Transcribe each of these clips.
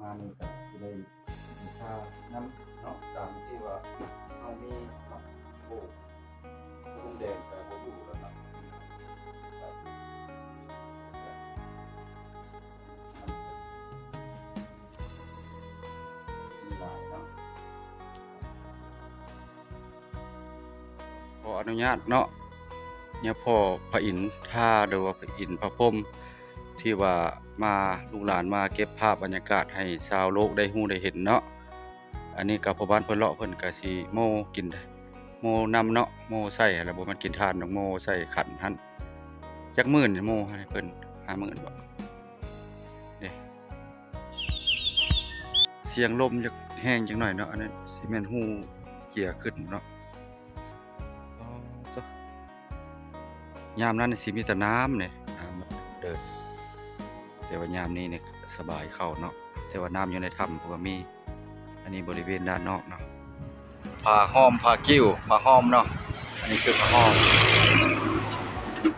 ອັນນີ້ກໍຊິໄດ້ບູຊານຳເນາະ ຕາມທີ່ວ່າເຮົາມີເນາະ. ໂອ້ ລຸງແດງກໍບໍ່ຢູ່ແລ້ວເນາະ. ຂໍອະນຸຍາດເນາະ ຍາພໍ່ພະອິນທາ ຫຼືວ່າພະອິນພະພົມ ທີ່ວ່າມາ ລູກຫຼານມາເກັບພາບບັນຍາກາດໃຫ້ຊາວໂລກໄດ້ຮູ້ໄດ້ເຫັນເນາະ. ອັນນີ້ກໍພໍ່ບ້ານເພິ່ນເລາະ ເພິ່ນກໍຊິໂມ້ກິນ ໂມ້ນຳເນາະ ໂມ້ໃສ່ຫັ້ນລະ ບໍ່ແມ່ນກິນຖ່ານດອກ ໂມ້ໃສ່ຂັນຫັ້ນ. ຈັກໝື່ນໂມ້ໃຫ້ເພິ່ນ ຫ້າໝື່ນບໍ່? ເດ້ ສຽງລົມຢາກແຮງຈັກໜ້ອຍເນາະ ອັນນັ້ນຊິແມ່ນຮູເຈຍຂຶ້ນເນາະ. ອໍ ໂທ້ ຍາມນັ້ນຊິມີແຕ່ນ້ຳເດ້ ນ້ຳເດີນ ແຕ່ວ່າຍາມນີ້ນີ້ສະບາຍເຂົ້າເນາະ ແຕ່ວ່ານ້ຳຢູ່ໃນຖ້ຳກໍມີ. ອັນນີ້ບໍລິເວນດ້ານນອກເນາະ ຜາຫ້ອມ ຜາກິ່ວ ຜາຫ້ອມເນາະ. ອັນນີ້ຄືຜາຫ້ອມ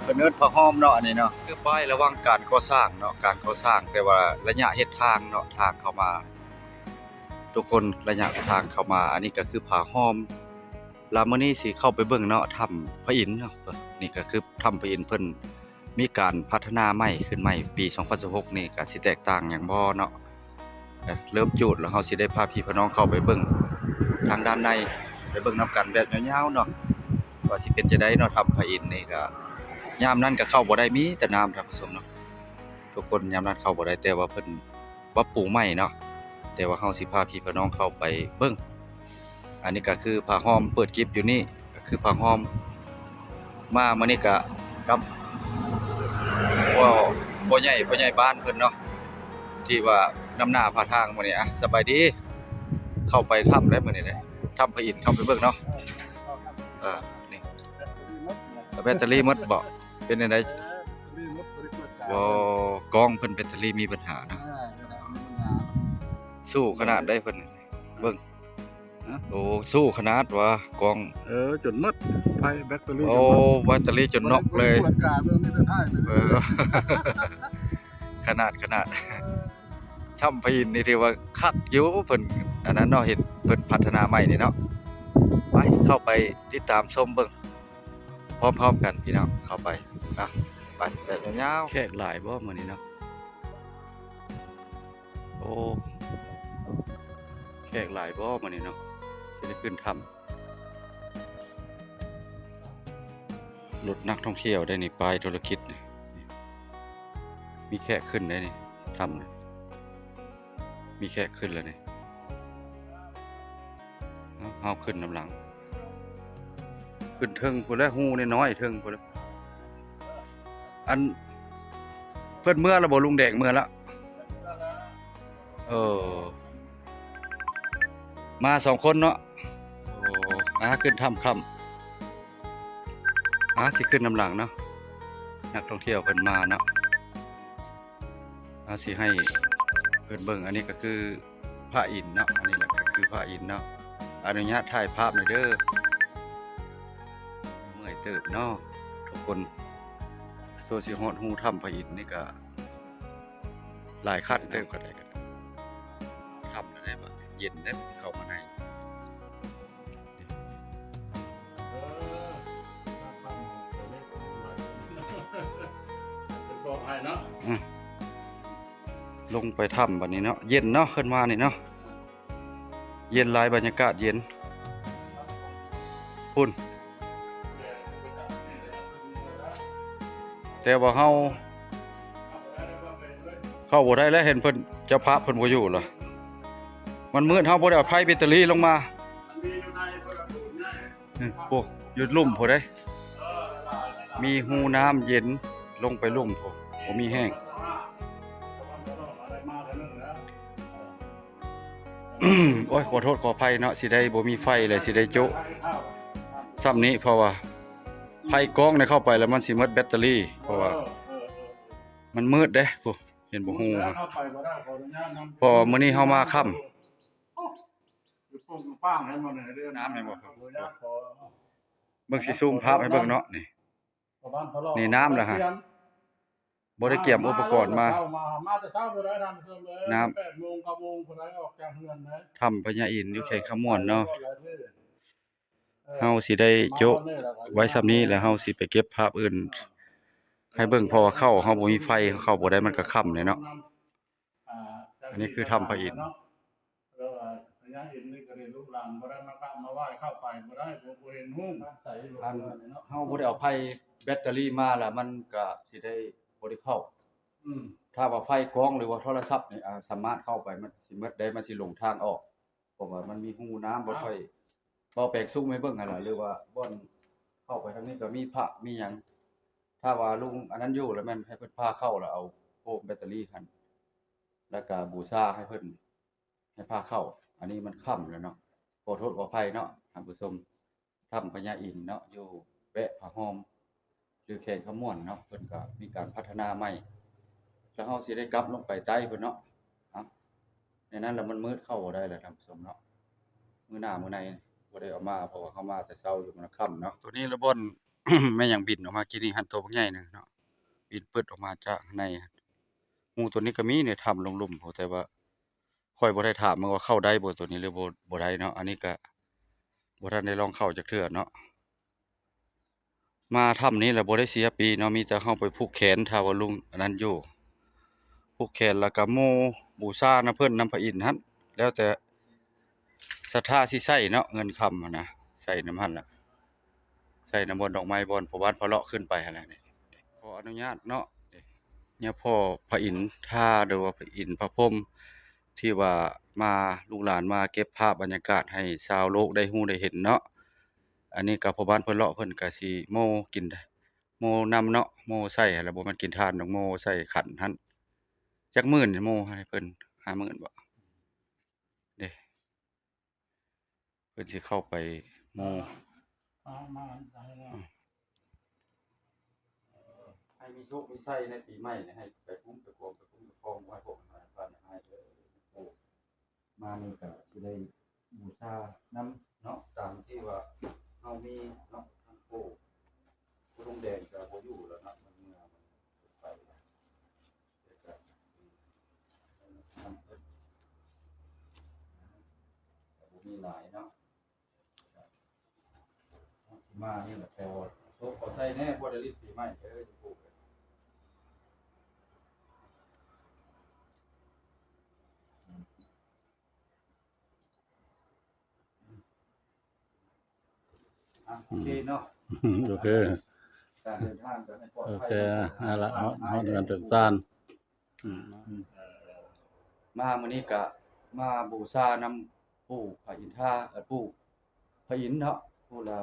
ເພິ່ນເອີ້ນຜາຫ້ອມເນາະ ອັນນີ້ເນາະ ຄືປ້າຍລະຫວ່າງການກໍ່ສ້າງເນາະ ການກໍ່ສ້າງ ແຕ່ວ່າໄລຍະເຮັດທາງເນາະ ທາງເຂົ້າມາ ທຸກຄົນ ໄລຍະທາງເຂົ້າມາ. ອັນນີ້ກໍຄືຜາຫ້ອມ ລະມື້ນີ້ຊິເຂົ້າໄປເບິ່ງເນາະ ຖ້ຳພະອິນເນາະ. ນີ້ກໍຄືຖ້ຳພະອິນ ເພິ່ນມີການພັດທະນາໃໝ່ຂຶ້ນໃໝ່ ປີສອງພັນຊາວຫົກນີ້ ກໍຊິແຕກຕ່າງຫຍັງບໍ່ເນາະ. ເລີ່ມຈູດແລ້ວ ເຮົາຊິໄດ້ພາພີ່ພານ້ອງເຂົ້າໄປເບິ່ງທາງດ້ານໃນ ໄປເບິ່ງນຳກັນແບບຍາວໆເນາະ ວ່າຊິເປັນຈັ່ງໃດເນາະ. ຖ້ຳພະອິນນີ້ກໍ ຍາມນັ້ນກໍເຂົ້າບໍ່ໄດ້ ມີແຕ່ນ້ຳ ທ່ານຜູ້ຊົມເນາະ ທຸກຄົນ. ຍາມນັ້ນເຂົ້າບໍ່ໄດ້ ແຕ່ວ່າເພິ່ນປັບປຸງໃໝ່ເນາະ ແຕ່ວ່າເຮົາຊິພາພີ່ພານ້ອງເຂົ້າໄປເບິ່ງ. ອັນນີ້ກໍຄືຜາຫ້ອມ ເປີດກິບຢູ່ນີ້ ກໍຄືຜາຫ້ອມ ມາມື້ນີ້ກະກັບພໍ່ ພໍ່ໃຫຍ່ ພໍ່ໃຫຍ່ບ້ານເພິ່ນເນາະ ທີ່ວ່ານຳໜ້າພາທາງມື້ນີ້. ອະ ສະບາຍດີ ເຂົ້າໄປຖ້ຳໄດ້ມື້ນີ້ເດ້ ຖ້ຳພະອິນ ເຂົ້າໄປເບິ່ງເນາະ. ເອີ ນີ້ ແບັດເຕີຣີໝົດບໍ່? ເປັນຈັ່ງໃດ? ບໍ່ ກ້ອງເພິ່ນແບັດເຕີຣີມີບັນຫານະ. ສູ້ຂະໜາດໃດເພິ່ນ ເບິ່ງ ໂອ້ ສູ້ຂະໜາດວ່າກ້ອງ ເອີ ຈົນໝົດ ໄຟແບັດເຕີຣີ ໂອ້ ຈົນໝົດ ແບັດເຕີຣີຈົນນັອກເລີຍ ກວດກາເບິ່ງມີແຕ່ທ້າຍໄປເລີຍ. ເອີ ຂະໜາດ ຂະໜາດ ຖ້ຳພະອິນນີ້ຖືວ່າຄັກຢູ່ ເພິ່ນອັນນັ້ນເນາະ ເຮັດ ເພິ່ນພັດທະນາໃໝ່ນີ້ເນາະ. ໄປ ເຂົ້າໄປຕິດຕາມຊົມເບິ່ງພ້ອມໆກັນພີ່ນ້ອງ ເຂົ້າໄປນະ. ໄປແບບຍາວໆ. ແຂກຫຼາຍບໍ່ມື້ນີ້ເນາະ? ໂອ້ ແຂກຫຼາຍບໍ່ມື້ນີ້ເນາະ ຊິໄດ້ຂຶ້ນຖ້ຳ. ລົດນັກທ່ອງທ່ຽວໄດ໋ນີ້ ປ້າຍທຸລະກິດນີ້ ມີແຂກຂຶ້ນໄດ໋ນີ້ ຖ້ຳນີ້ ມີແຂກຂຶ້ນແລ້ວນີ້. ເຮົາ ເຮົາຂຶ້ນນຳຫຼັງ ຂຶ້ນເທິງພຸ້ນແຫຼະ ຮູນ້ອຍໆເທິງພຸ້ນແຫຼະ. ອັນ ເພິ່ນເມືອແລ້ວບໍ່ ລຸງແດງເມືອແລ້ວ? ເອີ ມາສອງຄົນເນາະ. ໂອ້ ອາ ຂຶ້ນຖ້ຳຄ່ຳ ອາ ຊິຂຶ້ນນຳຫຼັງເນາະ ນັກທ່ອງທ່ຽວເພິ່ນມາເນາະ. ອາ ຊິໃຫ້ເພິ່ນເບິ່ງ ອັນນີ້ກໍຄືພະອິນເນາະ ອັນນີ້ແຫຼະກໍຄືພະອິນເນາະ. ອະນຸຍາດຖ່າຍພາບໜ່ອຍເດີ ເມື່ອຍເຕີບເນາະທຸກຄົນ ໂຕຊິຮອດຮູຖ້ຳພະອິນນີ້ກໍ ຫຼາຍຂັ້ນເຕີບກໍໄດ້ ກໍໄດ້ ຖ້ຳໄດ້ບໍ່ ເຢັນໄດ້ ເຂົ້າມາໃນ ເອີ ບອກໃຫ້ເນາະ ອືມ ລົງໄປຖ້ຳບັດນີ້ເນາະ ເຢັນເນາະ ຂຶ້ນມານີ້ເນາະ. ເຢັນຫຼາຍ ບັນຍາກາດເຢັນພຸ້ນ ແຕ່ວ່າເຮົາເຂົ້າບໍ່ໄດ້ແລ້ວ ເຫັນເພິ່ນ ເຈົ້າພາບເພິ່ນບໍ່ຢູ່ລະ ມັນມືດ ເຮົາບໍ່ໄດ້ເອົາໄຟແບັດເຕີຣີລົງມາ. ນີ້ ໂອ້ ຢູ່ລຸ່ມພຸ້ນເດ້ ມີຮູນ້ຳເຢັນລົງໄປລຸ່ມພຸ້ນ ບໍ່ມີແຫ້ງ. ໂອ້ຍ ຂໍໂທດຂໍອະໄພເນາະ ຊິໄດ້ບໍ່ມີໄຟແລ້ວ ຊິໄດ້ໂຈະຊ່ຳນີ້ ເພາະວ່າໄຟກ້ອງນີ້ເຂົ້າໄປແລ້ວມັນຊິໝົດແບັດເຕີຣີ ເພາະວ່າມັນມືດເດ້ ພຸ້ນ ເຫັນບໍ່ ຮູ ເພາະວ່າມື້ນີ້ເຮົາມາຄ່ຳ. ນ້ຳແມ່ນບໍ່? ເບິ່ງຊິຊູມພາບໃຫ້ເບິ່ງເນາະ ນີ້ ນີ້ນ້ຳລະຮະ ບໍ່ໄດ້ກຽມອຸປະກອນມາ ມາແຕ່ເຊົ້າ ມາແຕ່ເຊົ້າບໍ່ໄດ້ນຳເພິ່ນເລີຍ ນຳ ແປດໂມງ ເກົ້າໂມງ ຜູ້ໃດອອກຈາກເຮືອນເລີຍ ຖ້ຳພະຍາອິນຢູ່ແຂວງຄຳມ່ວນເນາະ ເອີ ເຮົາຊິໄດ້ໂຈະໄວ້ສ່ຳນີ້ ແລ້ວເຮົາຊິໄປເກັບພາບອື່ນໃຫ້ເບິ່ງ ເພາະວ່າເຂົ້າເຮົາບໍ່ມີໄຟ ເຂົ້າບໍ່ໄດ້ ມັນກໍຄ່ຳແລ້ວເນາະ. ອັນນີ້ຄືຖ້ຳພະອິນ ເອີ ພະຍາອິນນີ້ກໍໄດ້ ລູກຫຼານບໍ່ໄດ້ມາກາບມາໄຫວ້ ເຂົ້າໄປບໍ່ໄດ້ ບໍ່ ບໍ່ເຫັນຮຸ່ງ ອັນເຮົາບໍ່ໄດ້ເອົາໄຟແບັດເຕີຣີມາລະ ມັນກໍຊິໄດ້ບໍ່ໄດ້ເຂົ້າ ອືມ ຖ້າວ່າໄຟກອງ ຫຼືວ່າໂທລະສັບນີ້ ອາ ສາມາດເຂົ້າໄປ ມັນຊິໝົດເດ້ ມັນຊິຫຼົງທາງອອກ ເພາະວ່າມັນມີຮູນ້ຳ ບໍ່ຄ່ອຍ ເວົ້າແປງຊຸມໃຫ້ເບິ່ງຫັ້ນລະ ຫຼືວ່າບ່ອນເຂົ້າໄປທາງນີ້ກໍມີພະມີຫຍັງ ຖ້າວ່າລຸງອັນນັ້ນຢູ່ລະແມ່ນໃຫ້ເພິ່ນພາເຂົ້າລະເອົາໂຮມແບັດເຕີຣີຫັ້ນ ລະກະບູຊາໃຫ້ເພິ່ນ ໃຫ້ພາເຂົ້າ ອັນນີ້ມັນຄ່ຳແລ້ວເນາະ ຂໍໂທດຂໍອະໄພເນາະທ່ານຜູ້ຊົມ. ຖ້ຳພະຍາອິນເນາະ ຢູ່ແວະຜາຫ້ອມ ຫຼືແຂວງຄຳມ່ວນເນາະ ເພິ່ນກໍມີການພັດທະນາໃໝ່ ແລ້ວເຮົາຊິໄດ້ກັບລົງໄປໃຕ້ເພິ່ນເນາະ. ເອົ້າ ໃນນັ້ນລະມັນມືດ ເຂົ້າບໍ່ໄດ້ລະທ່ານຜູ້ຊົມເນາະ ມື້ໜ້າມື້ໃນບໍ່ໄດ້ເອົາມາ ເພາະວ່າເຮົາມາແຕ່ເຊົ້າຢູ່ ມັນຄ່ຳເນາະ. ໂຕນີ້ລະບ່ອນ ແມ່ນຫຍັງບິນອອກມາກີ້ນີ້ຫັ້ນ ໂຕບັກໃຫຍ່ໜຶ່ງເນາະ ບິນປຶດອອກມາຈາກໃນຮູ ໂຕນີ້ກໍມີໃນຖ້ຳລຸ່ມໆ ແຕ່ວ່າ ຂ້ອຍບໍ່ໄດ້ຖາມເບິ່ງວ່າເຂົ້າໄດ້ບໍ່ໂຕນີ້ ຫຼືບໍ່ ບໍ່ໄດ້ເນາະ ອັນນີ້ກະບໍ່ທັນໄດ້ລອງເຂົ້າຈັກເທື່ອເນາະ. ມາຖ້ຳນີ້ລະບໍ່ໄດ້ເສຍປີ້ເນາະ ມີແຕ່ເຮົາໄປຜູກແຂນ ຖ້າວ່າລຸງອັນນັ້ນຢູ່ ຜູກແຂນລະກະໂມບູຊານຳເພິ່ນ ນຳພະອິນຫັ້ນ ແລ້ວແຕ່ສັດທາຊິໃຊ້ເນາະ ເງິນຄຳຫັ້ນນະ ໃສ່ນຳຫັ້ນລະ ໃສ່ນຳບ່ອນດອກໄມ້ ບ່ອນພໍ່ບ້ານພາເລາະຂຶ້ນໄປຫັ້ນແຫຼະ. ຂໍອະນຸຍາດເນາະ ຍາພໍ່ພະອິນທາ ຫຼືວ່າພະອິນພະພົມ ທີ່ວ່າມາ ລູກຫຼານມາເກັບພາບບັນຍາກາດໃຫ້ຊາວໂລກໄດ້ຮູ້ໄດ້ເຫັນເນາະ. ອັນນີ້ກໍພໍ່ບ້ານເພິ່ນເລາະ ເພິ່ນກໍຊິໂມກິນ ໂມນຳເນາະ ໂມໃສ່ຫັ້ນລະ ບໍ່ແມ່ນກິນຖ່ານດອກ ໂມໃສ່ຂັນຫັ້ນ. ຈັກໝື່ນໂມໃຫ້ເພິ່ນ ຫ້າໝື່ນບໍ່ ເດ້. ເພິ່ນຊິເຂົ້າໄປໂມ ເອົາມາໃຫ້ແນ່ ເອີ ໃຫ້ມີໂຊກມີໄຊໃນປີໃໝ່ນີ້ ໃຫ້ໄປຄຸ້ມໄປຄອງ ໄປຄຸ້ມໄປຄອງ ບໍ່ໃຫ້ພວກມັນມາບ້ານໃຫ້ເດີ. ໂອ້ ມານີ້ກະຊິໄດ້ບູຊານຳເນາະ ຕາມທີ່ວ່າເຮົາມີເນາະ. ທ່ານໂອ້ ຜູ້ລຸງແດງກະບໍ່ຢູ່ແລ້ວເນາະ ມັນເມືອ ມັນໄປແລ້ວ ແຕ່ກະ ນຳເພິ່ນ ກະບໍ່ມີຫຼາຍເນາະ. ມານີ້ແຫຼະ ຂໍໂຊກຂໍໄຊແດ່ ບໍ່ໄດ້ຫຼິ້ນປີໃໝ່ເດີ ຢູ່ພູເດີ. ອ່ະ ໂອເຄເນາະ ໂອເຄ ການເດີນທາງກໍໃຫ້ປອດໄພ ໂອເຄ ເນາະ ເອົາລະ ເຮົາ ເຮົາເດີນເຖິງຊານ ອືມ ມາມື້ນີ້ກະມາບູຊານຳ ປູ່ພະອິນທາ ເອີ ປູ່ພະອິນເນາະ ຜູ້ລະ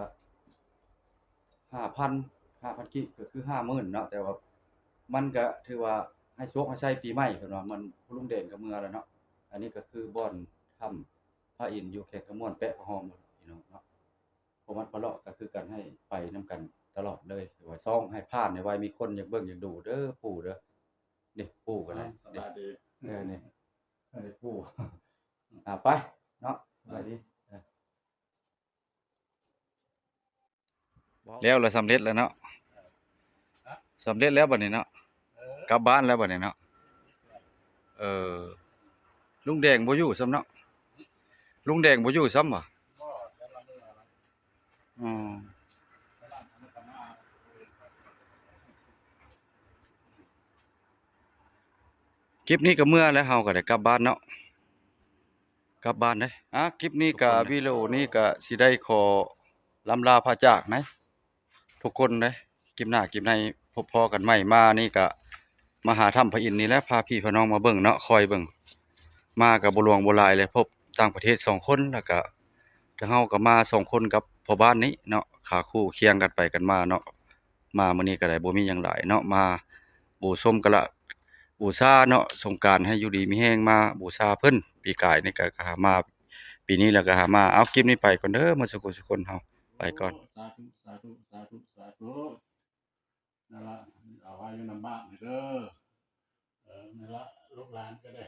ຫ້າພັນ ຫ້າພັນກີບ ກໍຄືຫ້າໝື່ນເນາະ ແຕ່ວ່າມັນກະຖືວ່າໃຫ້ໂຊກໃຫ້ໄຊປີໃໝ່ ເພິ່ນວ່າ ມັນ ຜູ້ລຸງແດງກໍເມືອແລ້ວເນາະ. ອັນນີ້ກໍຄືບ່ອນຖ້ຳພະອິນຢູ່ແຂວງຄຳມ່ວນ ແປະພະຫ້ອມ ພີ່ນ້ອງເນາະ. ພໍ່ບ້ານພາເລາະກໍຄືກັນ ໃຫ້ໄປນຳກັນຕະຫຼອດເລີຍ ຖືວ່າຊ່ອງໃຫ້ຜ່ານໃຫ້ໄວ ມີຄົນຢາກເບິ່ງຢາກດູເດີປູ່ເດີ. ນີ້ປູ່ກໍໄດ້ ສະບາຍດີ ເອີ ນີ້ ເອີ ປູ່ ອ່າ ໄປເນາະ ສະບາຍດີ ເອີ. ແລ້ວລະ ສຳເລັດແລ້ວເນາະ ສຳເລັດແລ້ວບັດນີ້ເນາະ ເອີ ກັບບ້ານແລ້ວບັດນີ້ເນາະ. ເອີ ລຸງແດງບໍ່ຢູ່ຊ້ຳເນາະ ລຸງແດງບໍ່ຢູ່ຊ້ຳຫວາ? ອໍ ຄລິບນີ້ກໍເມືອແລ້ວ ເຮົາກໍໄດ້ກັບບ້ານເນາະ ກັບບ້ານເດ້. ອ່າ ຄລິບນີ້ກໍ ທຸກຄົນ ວິດີໂອນີ້ກໍຊິໄດ້ຂໍລ່ຳລາພາຈາກໃນ ທຸກຄົນເດ້ ຄລິບໜ້າຄລິບໃນພົບພໍ້ກັນໃໝ່. ມານີ້ກະມາຫາຖ້ຳພະອິນນີ້ແຫຼະ ພາພີ່ພານ້ອງມາເບິ່ງເນາະ ຄອຍເບິ່ງ ມາກະບໍ່ຫຼວງບໍ່ຫຼາຍເລີຍ ພົບຕ່າງປະເທດສອງຄົນ ແລ້ວກະທາງເຮົາກະມາສອງຄົນກັບພໍ່ບ້ານນີ້ເນາະ ຂາຄູ່ຄຽງກັນໄປກັນມາເນາະ. ມາມື້ນີ້ກະໄດ້ ບໍ່ມີຫຍັງຫຼາຍເນາະ ມາບູຊົມກະລະ ບູຊາເນາະ ສົງການໃຫ້ຢູ່ດີມີແຮງ ມາບູຊາເພິ່ນ ປີກາຍນີ້ກະ ກະຫາມາ ປີນີ້ແລ້ວກະຫາມາ. ເອົາ ຄລິບນີ້ໄປກ່ອນເດີ ໝົດສູ່ຜູ້ສູ່ຄົນ ເຮົາໄປກ່ອນ. ສາທຸ ສາທຸ ສາທຸ ສາທຸ. ນັ້ນລະ ເອົາໄວ້ຢູ່ນຳບ້ານນີ້ເດີ ເອີ ນັ້ນລະ ລູກຫຼານກໍໄດ້